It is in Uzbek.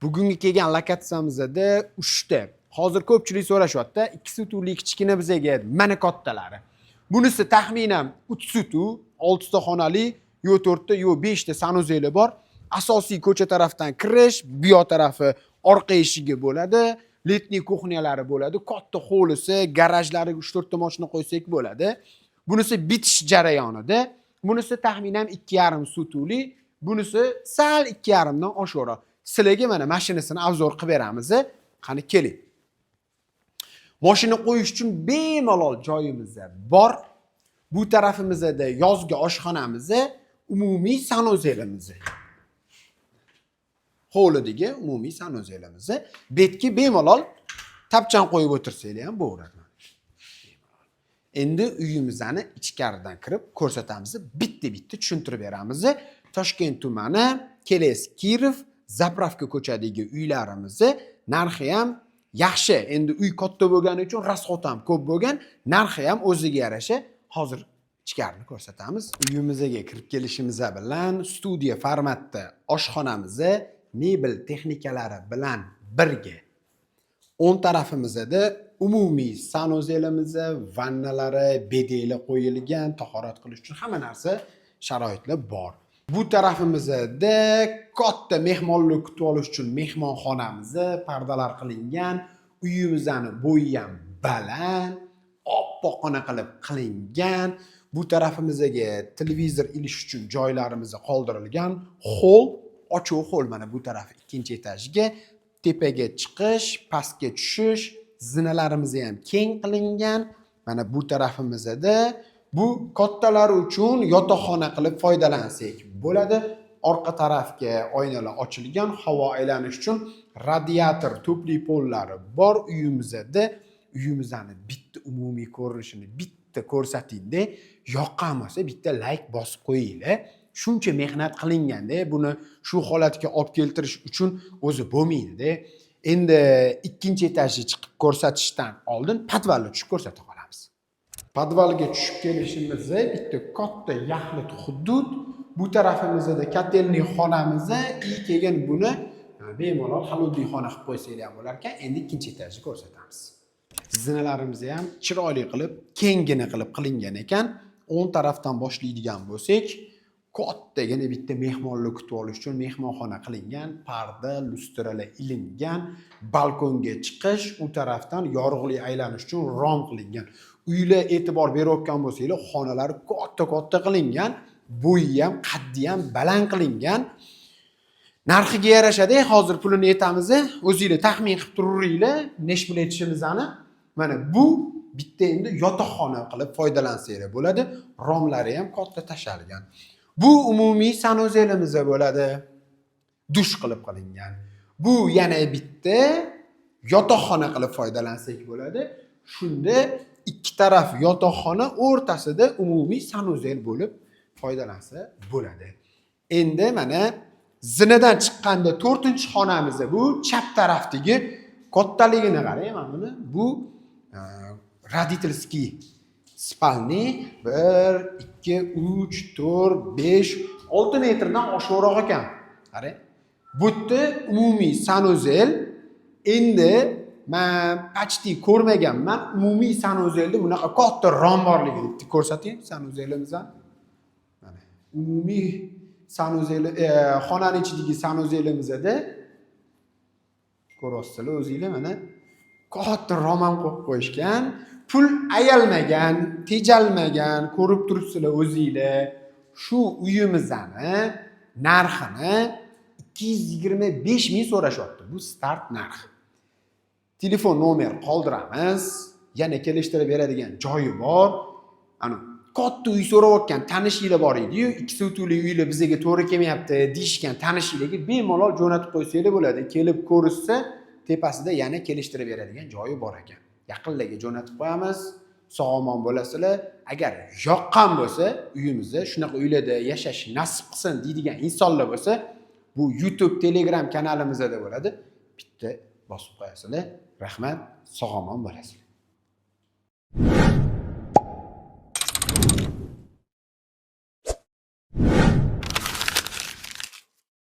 Bugungi kelgan lokatsiyamizda 3 ta. Hozir ko'pchilik so'rashyapti, 2 sotixli kichkina bizaga, mana kattalari. Bunisi taxminan 3 sotix, 6 ta xonali, yo 4 ta, yo 5 ta санузел i bor. Asosiy ko'cha tarafdan kirish, bu yoq tarafi orqa eshigi bo'ladi. Летний кухня lari bo'ladi, katta hovlisi, garajlariga 3-4 ta mashina qo'ysak bo'ladi. Bunisi bitish jarayonida. Bunisi taxminan 2,5 sotixli, bunisi sal 2,5 dan oshiqroq. Sizlarga mana mashinasini обзор qilib beramiz. Qani, keling. Mashina qo'yish uchun bemalol joyimiz bor. Bu tarafimizda yozgi oshxonamiz, umumiy санузел imiz. Hovlidagi umumiy санузел imiz. Betga bemalol tapchan qo'yib o'tirsanglar ham bo'laveradi. Endi uyimizni ichkaridan kirib ko'rsatamiz, bitta-bitta tushuntirib beramiz. Toshkent tumani, Keles Kirov, заправка ko'chadagi uylarimizni narxi ham yaxshi. Endi uy katta bo'lgani uchun расход ham ko'p bo'lgan, narxi ham o'ziga yarasha. Hozir ichkarini ko'rsatamiz. Uyimizga kirib kelishimiz bilan studiya formatda oshxonamizni mebel texnikalari bilan birga. O'ng tarafimizda umumiy санузел imiz, vannalari, bedeli qo'yilgan, tahorat qilish uchun hamma narsa, sharoitlar bor. Bu tarafimizda katta mehmonlar kutib olish uchun mehmonxonamiz, pardalar qilingan, uyimizni bo'yi ham baland, oppoqqina qilib qilingan. Bu tarafimizga televizor ilish uchun joylarimiz qoldirilgan. Холл, ochiq холл, mana bu tarafi ikkinchi etajiga, tepaga chiqish, pastga tushish, zinalarimiz ham keng qilingan. Mana bu tarafimizda bu kattalar uchun yotoqxona qilib foydalansak bo'ladi. Orqa tarafga oynalar ochilgan, havo aylanish uchun radiator, тёплый pollari bor uyimizda. Uyimizni bitta umumiy ko'rinishini bitta ko'rsatingda, yoqqan bo'lsa, bitta layk bosib qo'yinglar. Shuncha mehnat qilinganda, buni shu holatga olib keltirish uchun o'zi bo'lmaydida. Endi ikkinchi etajga chiqib ko'rsatishdan oldin podvalga tushib ko'rsata qolamiz. Podvalga tushib kelishimizda bitta katta yaxlit hudud. Bu tarafimizda котельный xonamiz и keyin buni bemalol холодный xona qilib qo'ysanglar ham bo'lar ekan. Endi ikkinchi etajni ko'rsatamiz. Zinalarimizni ham chiroyli qilib, kenggina qilib qilingan ekan. O'ng tarafdan boshlaydigan bo'lsak, kattagina bitta mehmonlar kutib olish uchun mehmonxona qilingan, parda, lyustralar ilingan, balkonga chiqish, u tarafdan yorug'lik aylanish uchun rom qilingan. Uylar, e'tibor berayotgan bo'lsanglar, xonalari katta katta qilingan, bo'yi ham, qaddi ham baland qilingan. Narxiga yarashadi, hozir pulini aytamiz, o'zinglar taxmin qilib turaveringlar, nechi pul aytishimizni. Mana bu bitta endi yotoqxona qilib foydalansanglar bo'ladi. Romlari ham katta tashalgan. Bu umumiy санузел imiz bo'ladi. Dush qilib qilingan. Bu yana bitta yotoqxona qilib foydalansak bo'ladi. Shunda ikki taraf yotoqxona, o'rtasida umumiy санузел bo'lib foydalansa bo'ladi. Endi mana zinadan chiqqanda to'rtinchi xonamiz, bu chap tarafdagi, kattaligini qarang mana buni. Bu родительский спальный, 1, 2, 3, 4, 5, 6 metrdan oshiqroq ekan. Qarang. Bu yerda umumiy санузел. Endi man почти ko'rmaganman umumiy санузел da bunaqa katta rom borligini. Bitta ko'rsating санузел imizni. Mana umumiy санузел, xonani ichidagi санузел imizda ko'ryapsizlar o'zinglar, mana katta rom ham qo'yib qo'yishgan. Pul ayalmagan, tejalmagan, ko'rib turibsizlar o'zinglar. Shu uyimizni narxini 225 ming so'rashyapti. Bu start narx. Telefon nomer qoldiramiz, yana kelishtirib beradigan joyi bor. Ana katta uy so'rayotgan tanishinglar bor ediyu, 2 sotixli uylar bizga to'g'ri kelmayapti deyishgan tanishinglarga bemalol jo'natib qo'ysanglar bo'ladi. Kelib ko'rishsa, tepasida yana kelishtirib beradigan joyi bor ekan. Yaqinlarga jo'natib qo'yamiz. Sog' omon bo'lasizlar. Agar yoqqan bo'lsa, uyimizda shunaqa uylarda yashash nasib qilsin deydigan insonlar bo'lsa, bu YouTube, Telegram kanalimizda bo'ladi, bitta bosib qo'yasizlar. Rahmat, sog' omon bo'lasizlar.